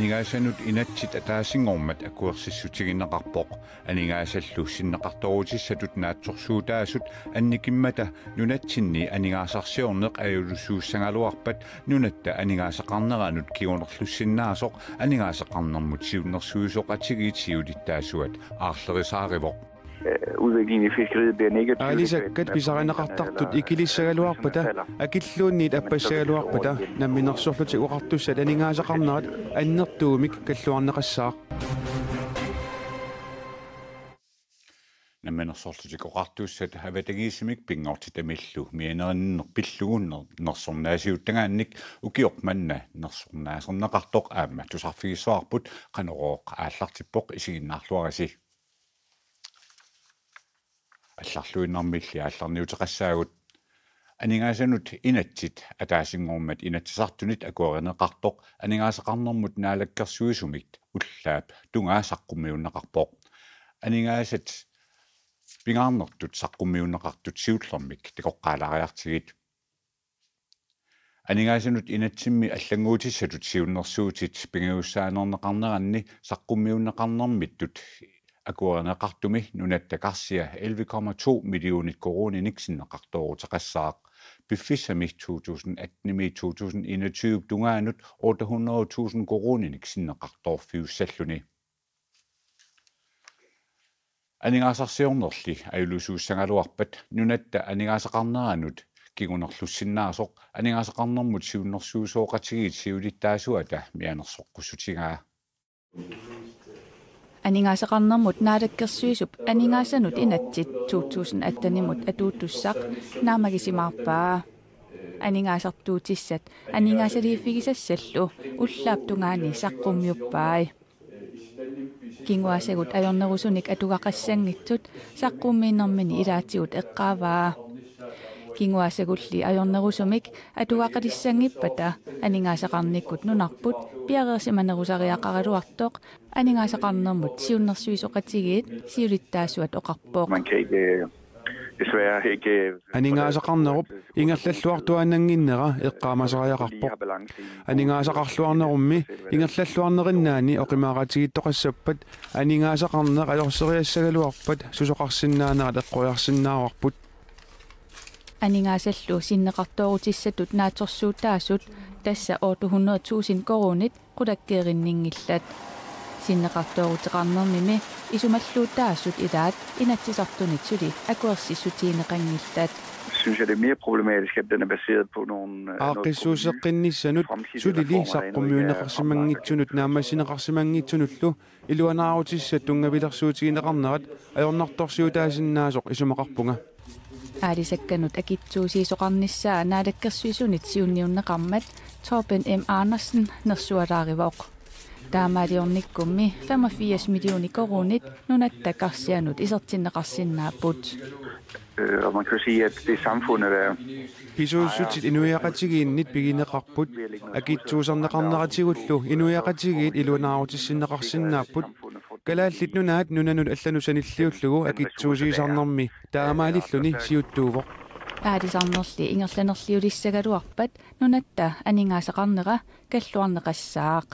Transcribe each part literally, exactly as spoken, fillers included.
Aningaasanut inatsit ataasinngormat akuersissutigineqarpoq. Aningaasallu sinneqartoorutissatut naatsorsuutaasut annikimmata nunatsinni aningaasarsiorneq ajuusuussagaluarpat nunatta aningaasaqarneranut kingunerlussinnaasoq aningaasaqarnermut siunnersuisoqatigiit siulittaasuat aarlerisaarivoq. Udviklingen i fiskeriet bliver negativ. Aalisakkat pisarineqartartut ikilissagaluarpata, akilluunniit appassagaluarpata, Namminersorlutik Oqartussat aningaasaqarnerat annertuumik kalluarneqassaaq. Namminersorlutik Oqartussat avatangiisimik pinngortitamillu mianerinneq pillugu ner-, nersornaasiuttagaannik ukioq manna nersornaaserneqartoq aamma tusarfigissavarput. Qanorooq aallartippoq, isiginnaarluarisi. Allarluinnarmilli aallarniuteqassaagut. Aningaasanut inatsit ataasinngormat Inatsisartunit akuerineqartoq aningaasaqarnermut naalakkersuisumit ullaap tungaa saqqummiunneqarpoq. Aningaasat pingaarnertut saqqummiunneqartut siullermik takoqqaalaariartigit. Aningaasanut inatsimmi allannguutissatut siunnersuutit pingajussaaneerneqarneranni saqqummiunneqarnermittut akuerineqartumi nunatta karsia elleve komma to millionit koruuninik sinneqartooruteqassaaq. Piffissami to tusind atten-imi to tusind enogtyve tungaanut otte hundrede tusind koruuninik sinneqartoorfiussalluni. Aningaasarsiornerli ajuusuussagaluarpat nunatta aningaasaqarneranut kingunerlussinnaasoq aningaasaqarnermut siunnersuisoqatigiit siulittaasuata mianersoqqussutigaa. Aningaasaqarnermut naalakkersuisup aningaasanut inatsit to tusind atten-imut atuuttussaq naammagisimaarpaa. Aningaasartuutissat aningaasaliiffigisassallu ullaap tungaani saqqummiuppai. Kinguaassagut ajornerusunik atugaqassanngitsut saqqummiinermini ilaatigut eqqaavaa. Kinguaassagulli ajornerusumik atugaqalissanngippata aningaasaqarnikkut nunarput piareersimanerusariaqaraluartoq aningaasaqarnermut siunnersuisoqatigiit siulittaasuat oqarpoq. Man kan ikke, øh, desværre ikke, øh, Aningaasaqarnerup ingerlalluartuaannannginnera eqqaamasariaqarpoq. Aningaasaqarluarnerummi ingerlalluarnerinnaani oqimaaqatigiittoqassappat aningaasaqarneq ajorseriassagaluarpat susoqarsinnaanerat eqqoriarsinnaavarput. Aningaasallu sinneqartoorutissatut naatsorsuutaasut tassa otte hundrede tusind koruunit qulakkeerinninngillat. Sinneqartooruteqarnermimi isumalluutaasut ilaat Inatsisartunit suli akuersissutigineqanngillat. Synes jeg, det er mere problematisk, at den er baseret på nogle, øh, noget Aaqqissuusseqqinnissanut sulili saqqummiunneqarsimanngitsunut naammassineqarsimanngitsunullu iluanaarutissat tunngavilersuutigineqarnerat ajornartorsiutaasinnaasoq isumaqarpunga. Aalisakkanut akitsuusiisoqarnissaa naalakkersuisunit siunniunneqarmat Torben M. Andersen nersualaarivoq. Taamaaliornikkummi femogfirs millioner koruunit nunatta karsianut isertinneqarsinnaapput. Øh, og man kan jo sige, at det samfund er Pisuussutit inuiaqatigiinnit pigineqarput, akitsuuserneqarneratigullu inuiaqatigiit iluanaarutissinneqarsinnaapput. Kalaallit Nunaat nunanut allanut sanilliullugu akitsuusiisarnermi taamaalilluni siuttuuvoq. Aalisarnerli ingerlanerliulissagaluarpat nunatta aningaasaqarnera kalluarneqassaaq.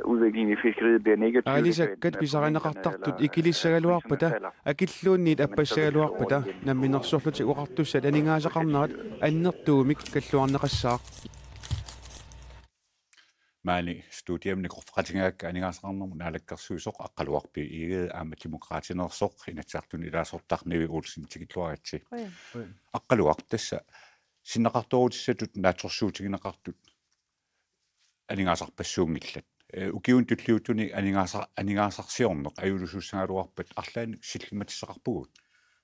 Udviklingen i fiskeriet bliver negativ. Aalisakkat pisarineqartartut ikilissagaluarpata akilluunniit appassagaluarpata Namminersorlutik Oqartussat aningaasaqarnerat annertuumik kalluarneqassaaq. Maani studiamni qufqatigaak aningaasaqarnermut naalakkersuisoq Aqqaluaq B. Egede aamma Demokraatineersoq Inatsisartuni ilaasortaq Nivi Olsen, tikilluaritsi. Aqqaluaq, tassa sinneqartoorutissatut naatsorsuutigineqartut aningaasarpassuunngillat. Ukiuni tulliuttuni aningaasa-, aningaasarsiorneq ajuusuussagaluarpat arlaannik sillimmatissaqarpugut.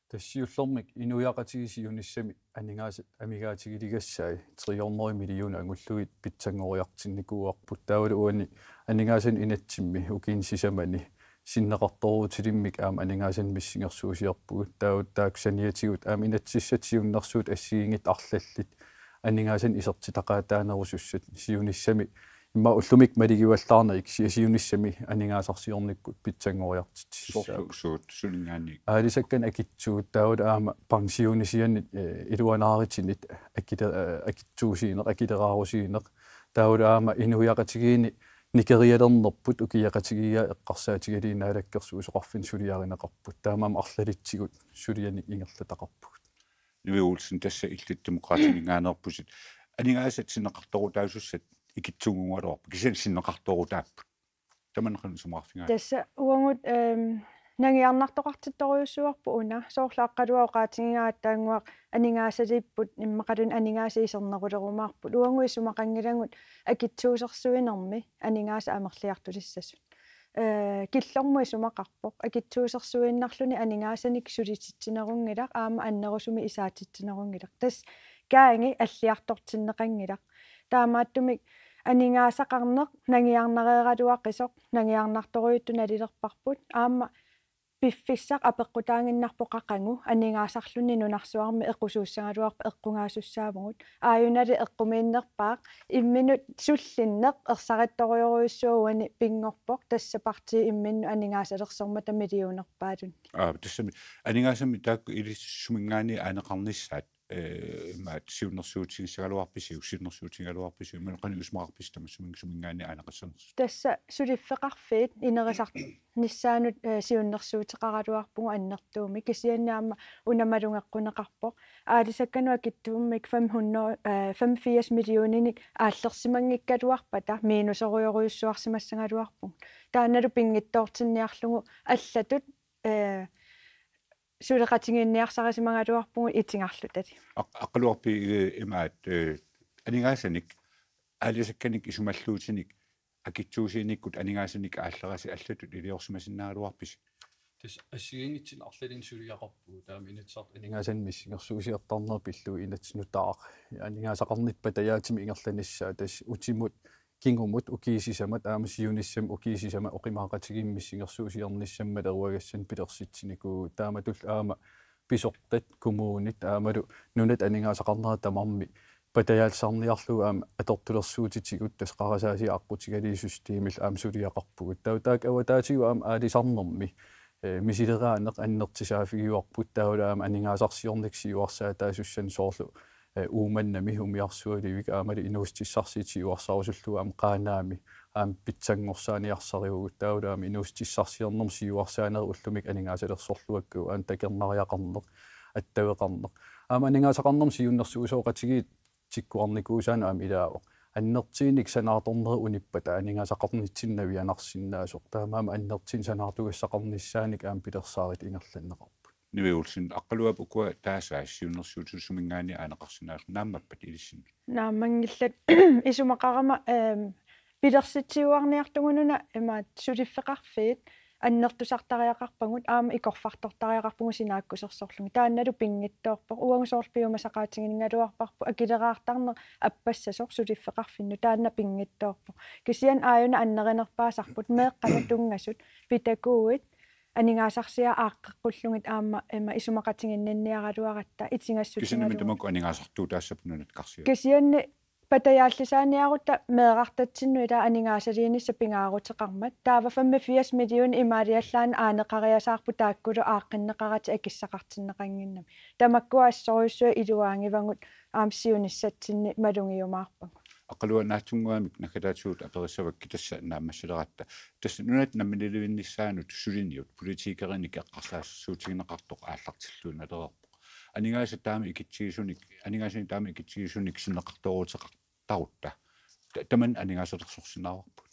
Tassa siullermik inuiaqatigiit siunissami aningaasat amigaatigilersai tre hundrede millioner angullugit pitsanngoriartinnikuuarput. Taavalu uani aningaasanut inatsimmi ukiuni sisamani sinneqartoorutilimmik aamma aningaasanik missingersuusiorpugut. Taava taakku saniatigut aamma inatsisissatut siunnersuutit assigiinngitsut arlallit aningaasanik isertitaqaataanerusussat siunissami immaqa ullumikkut maligivallaarnagit si-, siunissami aningaasarsiornikkut pitsanngoriartitsissaaq. Sorlu suut sulingaanni? Aalisakkanik akitsuut, taavalu aamma pensionisianit, eh, iluanaarutinik akile-, eh, akitsuusiineq, akileraarusiineq. Taavalu aamma inuiaqatigiinni nikerialernerput ukiaqatigiiaat eqqarsaatigalugit naalakkersuisoqarfinni suliarineqarput. Taamaammat arlalitsigut sulianik ingerlataqarpugut. Nivi Olsen, tassa illit Demokraatiminngaanneerputit. Aningaasat sinneqartoorutaasussat ikittunnguugaluarput, kisianni sinneqartoorutaapput. Tamanna qanoq isumaqarfigaat? Tassa uagut, ehm, nangiarnartoqartittorujussuuarput una, soorlu aqqaluaq oqaatigigaa aatsaannguaq aningaasaliipput, immaqaluunniit aningaasat isernerulerumaarput. Uagut isumaqanngilagut akitsuusersuinermi aningaasat amerliartulissasut. Eh, killormut isumaqarpoq. Akitsuusersuinnarluni aningaasanik sulititsinerunngilaq, aamma annerusumik isaatitsinerunngilaq. Tassa kaagi alliartortinneqanngilaq. Taamaattumik aningaasaqarneq nangiarnareeraluaqisoq, nangiarnartorujuttut nalilerparput, aamma piffissaq apeqqutaaginnarpoq qaqugu aningaasarluni nunarsuarmi eqqusuussagaluarpat eqqugaasussaavugut. Aajunali eqqumiinnerpaaq imminut sullinneq ersarittorujorujussuaq uani pinngorpoq, tassa partiit imminnut aningaasalersormata millionerpaalunnik. Aa, tassami aningaasamik taakku ilissi suminngaanniit aaneqarnissaat, eh, imaat siunnersuutigissagaluarpisiuk, siunnersuutigigaluarpisiuk, imaluunniit qanoq isumaqarpisi tamassuminnga suminngaanniit aaneqassanersut? Tassa suliffeqarfiit inerisarnissaannut, eh, siunnersuuteqaraluarpugut annertuumik, kisianni aamma una malugeqquneqarpoq. Aalisakkanut akitsuummik fem hundrede, eh, femogfirs millioninik aallersimanngikkaluarpata miinuserujorujussuarsimassagaluarpugut. Taannalu pinngitsoortinniarlugu allatut, eh, suleqatigiinniarsarisimagaluarpugut itigarlutali. Aq-, aqqaluarpit, eh, imaat, eh, aningaasanik, aalisakkanik isumalluutinik, akitsuusiinikkut aningaasanik aallerasi allatut iliorsimasinnaagaluarpisi? Tassa assigiinngitsunik arlalinnik suliaqarpugut, taama Inatsisartut aningaasanik missingersuusiartarnerat pillugu inatsit nutaaq aningaasaqarnitta patajaatsimi ingerlanissaa, tassa utimut kingumut ukiut sisamat aamma siunissami ukiut sisamat oqimaaqatigiimmik missingersuusiornissamik maleruagassanik pilersitsinikuuvugut. Taamatullu aamma pisortat, kommunit aammalu nunat aningaasaqarnerat tamarmik patajaallisarniarlugu aamma atortulersuutitigut, tassa qarasaasiaq aqqutigalugu systemillu aamma suliaqarpugut. Taava taakku avataatigut aamma aalisarnermi, eh, misileraaneq annertusaaffigivarput, taavalu aamma aningaasarsiornikkut siuarsaataasussanik, soorlu, eh, Uummannami umiarsualivik aammalu inuussutissarsiutit siuarsarusullugu aamma Qaanaami aamma pitsanngorsaaniarsarivugut, taavalu aamma inuussutissarsiornermi siuarsaanerit ullumikkut aningaasalersorluakkagut, aamma takornariaqarneq, attaveqarneq. Aamma aningaasaqarnermut siunnersuisoqatigiit tikkuarnikuusaannut aamma ilaavoq. Annertuumik sanaartornerit unippata aningaasaqarnitsinni navianarsinnaasoq. Taamaammat annertuumik sanaartugassaqarnissaanik aamma pilersaarutit ingerlanneqarput. Nivi Olsen, aqqaluap ukua taasaa siunnersuutit suminngaanniit aaneqarsinnaasut naammappat ilissinnut? Naammanngillat. Isumaqarama, ehm, pilersitsiuarniartugununa imaat suliffeqarfiit annertusartariaqarpagut aamma ikorfartortariaqarpugut sinaakkusersorlugit. Taannalu pinngitsoorpoq. Uagut soorlu piumasaqaatiginningaluarparput akileraartarneq appassasoq suliffeqarfinnut. Taanna pinngitsoorpoq. Kisianni aajuna annerinerpaasarput meeqqanut tunngasut pædagogit aningaasarsiaq aaqqeqqullugit aamma ima isumaqatiginninniaraluaratta. Kisianni itigassutigalugu tamakku aningaasartuutaassapput nunat karsiat. Kisianni patajaallisaaniarutta meerartatsinnut ila aningaasaliinissaq pingaaruteqarmat. Taava femogfirs million imaaliallaannaq aaneqariasaarput taakkulu aaqqinneqaratik akissaqartinneqannginnami. Tamakkua assorujussuaq iluaagivagut aamma siunissatsinni malugiumaarpagut. Aqqaluaq, naatsunnguamik naggataatigut aperissavakka tassa naammassileratta. Tassa nunat namminiilivinnissaannut suliniut politikerinik eqqarsaassuutigineqartoq aallartilluinnalereerpoq. Aningaasat taama ikitsigisunik, aningaasanik taama ikitsigisunik sinneqartooruteqartarutta. Ta-, tamanna aningaasalersorsinnaavarput.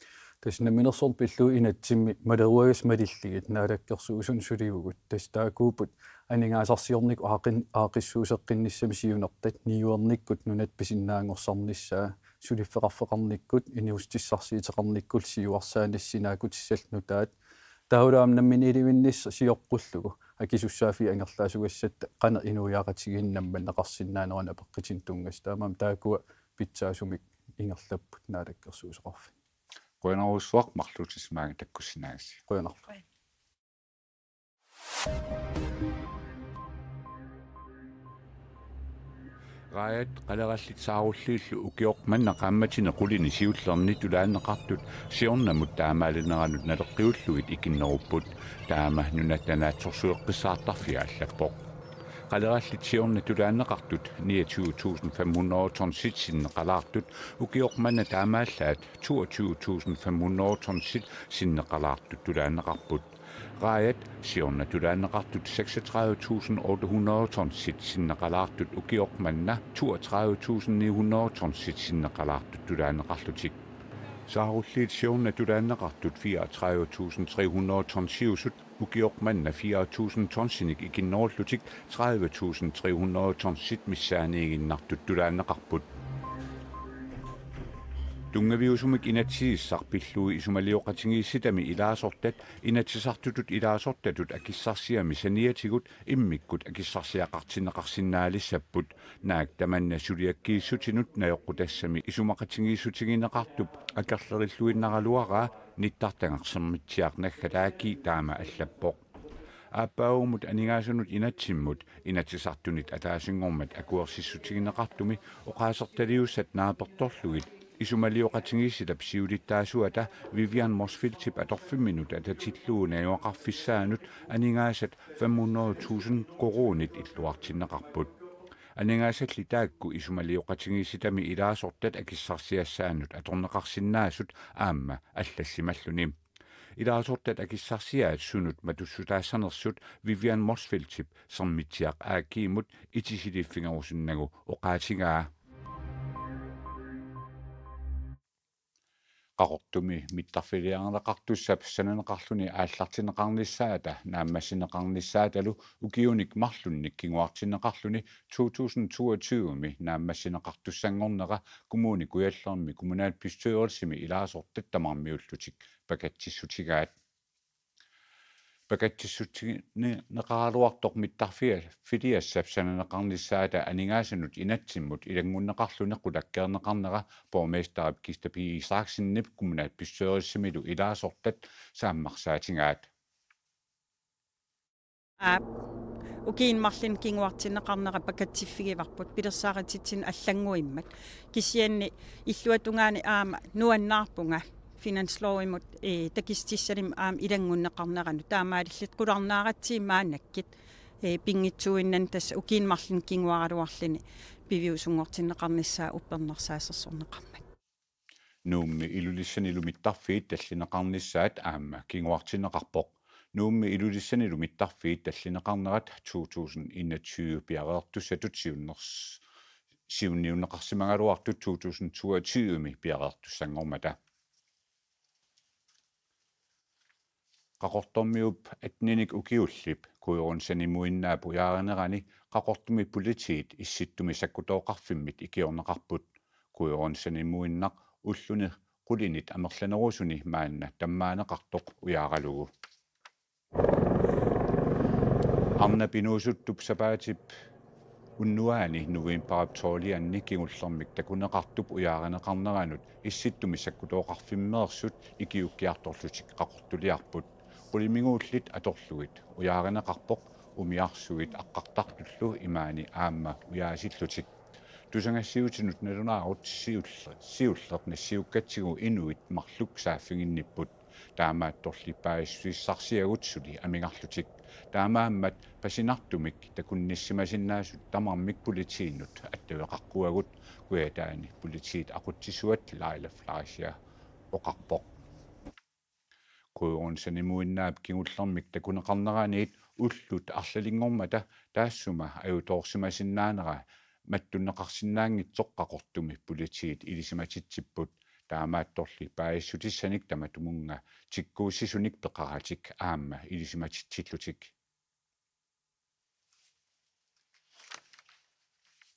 Tassa Namminersorneq pillugu inatsimmi maleruagassat malillugit Naalakkersuisunut sulivugut. Tassa taakkuupput aningaasarsiornikkut aaqqin-, aaqqissuusseqqinnissamut siunertat, niuernikkut nunat pisinnaanngorsarnissaa, suliffeqarfeqarnikkut, inuussutissarsiuteqarnikkullu siuarsaanissaat sinaakkutissat nutaat. Taavalu aamma namminiilivinnissaq sioqqullugu akisussaaffiit angerlaasugassatta qanoq inuiaqatigiinneq nammanneqarsinnaaneranut apeqqutinik tunngasut. Taamaammat taakkua pitsaasumik ingerlapput Naalakkersuisoqarfinni. Qujanarujussuaq marluutissimagit takkussinnaagassi. Qujanarlu. Raajat qalerallit saarulliillu ukioq manna qaammatini qulini siullerni tulaanneqartut siornamut taamaalineranut naleqqiullugit ikinnerupput. Taama Nunatta Naatsorsueqqissaartarfia allappoq. Qalerallit siorna tulaanneqartut niogtyve tusind fem hundrede tonsit sinneqalaartut, ukioq manna taamaallaat toogtyve tusind fem hundrede tonsit sinneqalaartut tulaanneqarput. Raajat siorna tulaanneqartut seksogtredive tusind otte hundrede tonsit sinneqalaartut, ukioq manna toogtredive tusind ni hundrede tonsit sinneqalaartut tulaanneqarlutik. Saarulliit siorna tulaanneqartut fireogtredive tusind tre hundrede tonsiusut, ukioq manna fire tusind tonsinik ikinnerullutik tredive tusind tre hundrede tonsit missaaniiginnartut tulaanneqarput. Tunngaviusumik inatsisissaq pillugit isumalioqatigiissitami ilaasortat Inatsisartutut ilaasortatut akissarsiami saniatigut immikkut akissarsiaqartinneqarsinnaalissapput. Naak tamanna suliakkiissutinut najoqqutassami isumaqatigiissutigineqartup akerlerilluinnaraluaraa nittartagaq Sermitsiaq Naggataaki taama allappoq. Aappaagummut aningaasanut inatsimmut Inatsisartunit ataasinngormat akuersissutigineqartumi oqaasertaliussat naapertorlugit isumalioqatigiissitap siulittaasuata Vivian Motzfeldtip atorfimminut atatillugu najugaqarfissaanut aningaasat fem hundrede tusind koruunit illuartinneqarput. Aningaasalli taakku isumalioqatigiissitami ilaasortat akissarsiassaannut atorneqarsinnaasut aamma allassimalluni. Ilaasortat akissarsiaat sunut matussutaassanersut Vivian Motzfeldtip Sermitsiaq A/S-imut itisiliiffigerusunnagu oqaatigaa. Qaqortumi mittarfiliarineqartussap sananeqarluni aallartinneqarnissaata naammassineqarnissaatalu ukiunik marlunnik kinguartinneqarluni to tusind toogtyve-mi naammassineqartussanngornera Kommune Kujallermi kommunalbestyrelsimi ilaasortat tamarmiullutik pakatsissutigaat. Pakatsissutigineqaraluartoq mittarfiliassap sananeqarnissaata aningaasanut inatsimmut ilanngunneqarluni qulakkeerneqarnera borgmesterip Kista P. Isaksenip kommunalbestyrelsimilu ilaasortat saammarsaatigaat. Aap. Ukiuni marlunni kinguartinneqarnera pakatsiffigivarput pilersaaruteqartitsineq allannguimmat. Kisianni illuatungaani aamma nuannaarpunga finanslovimut, ee, takussutissanilu aamma ilanngunneqarneranut, taamaalilluta qularnaaratsigit maannakkut, ee, pinngitsuuinnani tassa ukiuni marlunni kinguaraluarluni piviusunngortinneqarnissaa uppernarsaasersorneqarmat. Nuummi Ilulissanilu mittarfiit tallineqarnissaat aamma kinguartinneqarpoq. Nuummi Ilulissanilu mittarfiit tallineqarnerat to tusind enogtyve piareertussatut siunners-, siunniunneqarsimagaluartut to tusind toogtyve-mi piareertussanngormata. Qaqortormiup atteninik ukiullip Gudrun Sanimuinnaap ujaarinerani Qaqortumi politiit Issittumi sakkutooqarfimmit ikiorneqarput. Gudrun Sanimuinnaq ulluni qulinit amerlanerusuni maanna tammaaneqartoq ujaaralugu. Arnap inuusuttup sapaatip unnuaani novembarip tolvianni kingullermik takuneqartup ujaarineqarneranut Issittumi sakkutooqarfimmeersut ikiuukkiartorlutik qaqortuliarput. Qulimiguullit atorlugit ujaarineqarpoq umiarsuit aqqartartullu imaani aamma ujaasillutik. Tusagassiuutinut nalunaarut siull-, siulleq nassiukkatsigu inuit marluk saaffiginnipput. Taamaattorli paasissutissarsiagut suli amigarlutik. Taamaammat pasinartumik takunnissimasinnaasut tamarmik politiinut attaveqaqquagut, Kujataani politiit aqutsisuat Laila Fleischer oqarpoq. Gudrun Sanimuinnaap kingullermik takuneqarneraniit ullut arlalinngormata taassuma ajutoorsimasinnaanera mattunneqarsinnaanngitsoq Qaqortumi politiit ilisimatitsipput. Taamaattorli paasissutissanik tamatumunnga tikkuussisunik peqaratik aamma ilisimatitsillutik.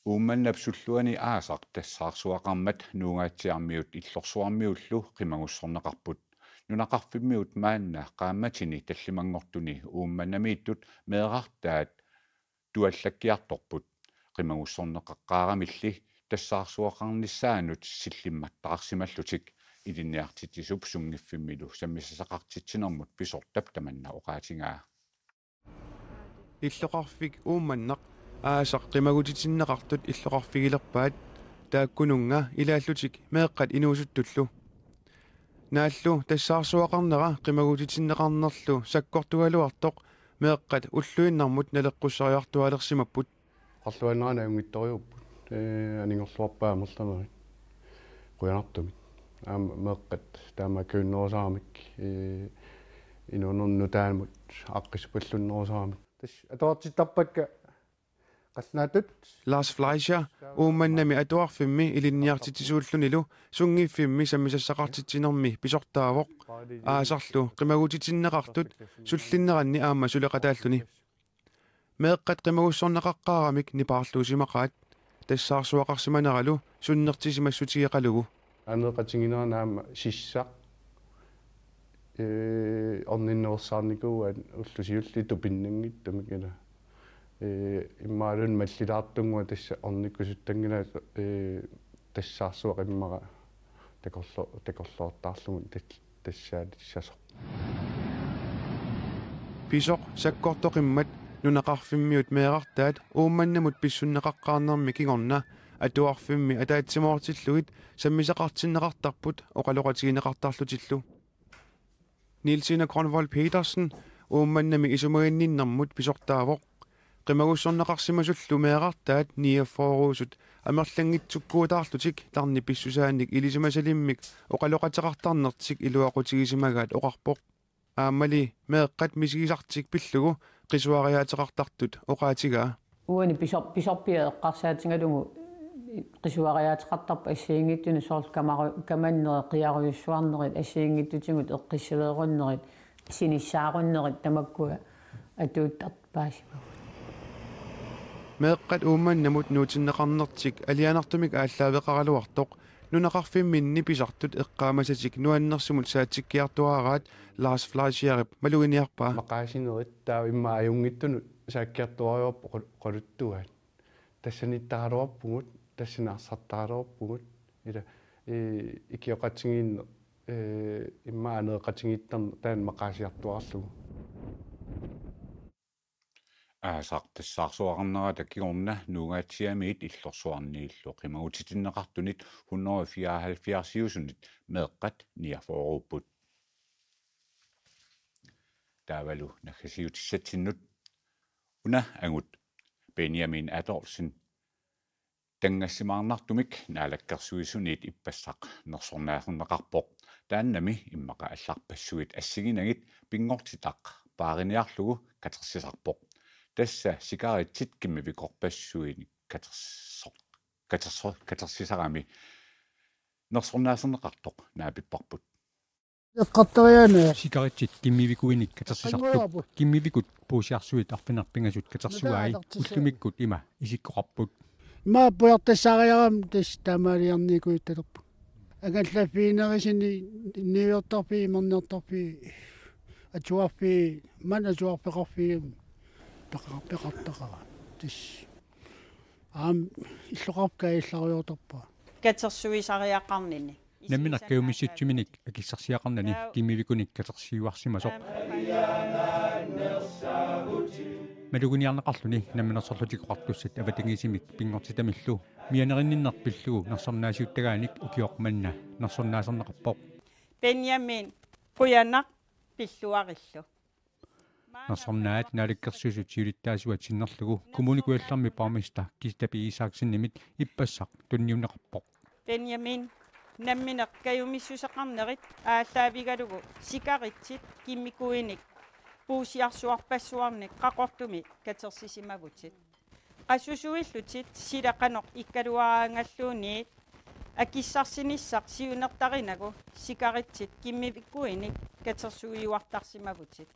Uummannap sulluani aasaq tassaarsuaqarmat Nuugaatsiarmiut Illorsuarmiullu qimagussorneqarput. Nunaqarfimmiut maanna qaammatini tallimanngortuni Uummannamiittut meerartaat tuallakkiartorput. Qimagussorneqaqqaaramilli tassaarsuaqarnissaanut sillimmattaarsimallutik. Ilinniartitsisup sunngiffimmilu sammisaqartitsinermut pisortap tamanna oqaatigaa. Illoqarfik Uummannaq aasaq qimagutitinneqartut illoqarfigilerpaat, taakkununnga ilaallutik meeqqat inuusuttullu. Naallu tassaarsuaqarnera qimagutitinneqarnerlu sakkortugaluartoq Meeqqat ulluinnarmut naleqqussariartuaalersimapput. Oqarluinnarani ajunngitsorujuupput. Ee, anigorluarpaat amerlanerit. Qujanartumik. Aamma meeqqat taama akajunnerusaramik, ee, inuunermut nutaamut aaqqissuullunnerusaramik. Tassa atuartittarpakka qallunaatut. Lars Fleischer Uummannami atuarfimmi ilinniartitsisuullunilu sunngiffimmi sammisassaqartitsinermi pisortaavoq. Aasarlu qimagutitinneqartut sullinneranni aamma suleqataalluni. Meeqqat qimagussorneqaqqaaramik nipaarluusimaqaat, tassaarsuaqarsimaneralu sunnertisimassutigeqalugu. Aneeqatigiinnerani aamma sissaq, ee, orninnersaarnikuuaat ulloq siulleq tupinnanngitsumik ila. Ee, immaqaluunniit mallilaartunnguaq tassa ornikkusuttanngilaq, ee, tassaarsuaq immaqa takorlo-, takorloortarlugu tas-, tassaalissasoq. Pisoq sakkortoqimmat nunaqarfimmiut meerartaat Uummannamut pissunneqaqqaarnermi kingorna atuarfimmi ataatsimoortillugit sammisaqartinneqartarput oqaloqatigineqartarlutillu. Nielsine Grønvold Petersen Uummannami isumaginninnermut pisortaavoq. Qimagussorneqarsimasullu meerartaat niogfyrre-usut amerlanngitsukkuutaarlutik tarnip pissusaanik ilisimasalimmik oqaloqateqartarnertik iluaqutigisimagaat oqarpoq. Aammali meeqqat misigisartik pillugu qisuariaateqartartut oqaatigaa. Uani pisor-, pisorpiaq eqqarsaatigalugu qisuariaateqartarpoq assigiinngitsunik soorlu kamaru-, kamannerit qiarujussuarnerit assigiinngitsutigut eqqissileerunnerit sinissaarunnerit tamakkua atuuttartut paasimapput. Meeqqat Uummannamut nuutinneqarnertik alianartumik aallaaveqaraluartoq nunaqarfimminni pisartut eqqaamasatik nuannersumut saatsikkiartuaaraat Lars Fleischerip maluginiarpaa. Maqaasinerit taava immaqa ajunngitsunut saakkiartuaarivarput oqal-, oqaluttuaat. Tassaniittaraluarpugut, tassani arsartaraluarpugut. Ila, ee, ikioqatigiinneq, ee, immaqa aneeqatigiittarneq taanna maqaasiartuaarlugu. Aasaq tassaarsuaqarnerata kingorna Nuugaatsiamiit Illorsuarniillu qimagutitinneqartunit hundrede fireoghalvfjerds-iusunit meeqqat niogfyrre-upput. Taavalu naggasiutissatsinnut una angut Benjamin Adolfsen tanngassimaarnartumik Naalakkersuisuniit ippassaq nersornaaserneqarpoq. Taannami immaqa allarpassuit assiginagit pinngortitaq paariniarlugu katersisarpoq. Tassa sikaritsit kimmivikorpassuinik katerso-, katerso-, katersisarami nersornaaserneqartoq naapipparput. Eqqartariaana. Sikaritsit kimmivikuinik katersisartut. Kimmivikut puussiarsuit arfineq-pingasut katersugaat ullumikkut ima isikkoqarput. Ima pujartassaariarama tassa taamaaliornikuuttalerput. Angallaffiginerusuni niuertarfii, imerniartarfii, atuarfii, maani atuarfeqarfii peqar-, peqartaqaat. Tassa aamma illoqarfik kaajallarujoortarpara. Katersuisariaqarnini. Nammineq kajumissutsuminik akissarsiaqarnani kimmivikunik katersiuarsimasoq. Maluginiarneqarluni Namminersorlutik Oqartussat avatangiisimik pinngortitamillu mianerinninneq pillugu nersornaasiuttagaanik ukioq manna nersornaaserneqarpoq. Benjamin, qujanaq pilluarillu. Nersornaat Naalakkersuisut siulittaasuat sinnerlugu Kommune Kujallermi borgmester Kista P. Isaksenimit ippassaq tunniunneqarpoq. Benjamin, nammineq kajumissuseqarnerit aallaavigalugu sikaritsit kimmikuinik puussiarsuarpassuarnik Qaqortumi katersisimavutit. Qassusuillutit sila qanoq ikkaluaraangalluunniit akissarsinissaq siunertarinagu sikaritsit kimmivikuinik katersuiuartarsimavutit.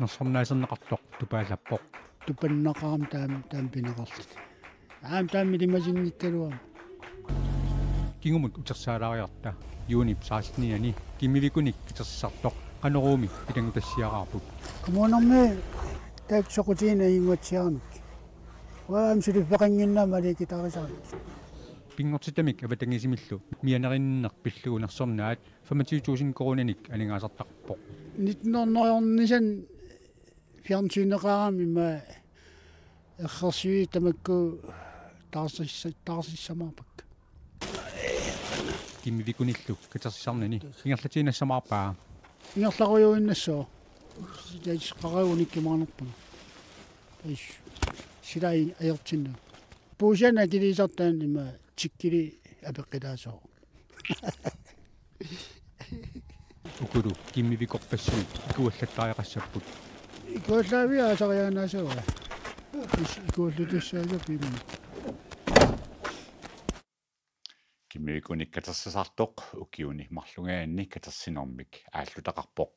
Nersornaaserneqartoq tupaallappoq. Tupannaqaarami taama, taama pineqarluta. Aamma taama ilimasinnikkaluarami. Kingumut utersaalaariarta juunip sekstenianni kimmivikunik katersisartoq Qanoroomi pilanngutassiaraarput. Kommunermi taakku soqutigineq ajunngaatsiarami. Uanga aamma suliffeqannginnama aliikkutarisarami. Pinngortitamik avatangiisimillu mianerinninneq pillugu nersornaat femogtyve tusind koruuninik aningaasartaqarpoq. Nitten hundrede-ornisani fjernsyneqarami ima errersuit tamakku taarsissa-, taarsissamaarpakka. Kimmivikunillu katersisarnani ingerlatiinnassamaarpaa. Ingerlarujuinnassooq. Taisqaraagunik kimaarnerpanga. Tais. Silai ajortinna. Puusiana kiliisartaan ima tikkili apeqqilaasoq. Ukulu kimmivikorpassuit ikuallattariaqassapput. Ikuallaavia aasariaannaasavaa. Is ikuallatussaasavaa piimmi. Kimmivikunik katersisaartoq ukiuni marlungaanni katersinermik aallutaqarpoq.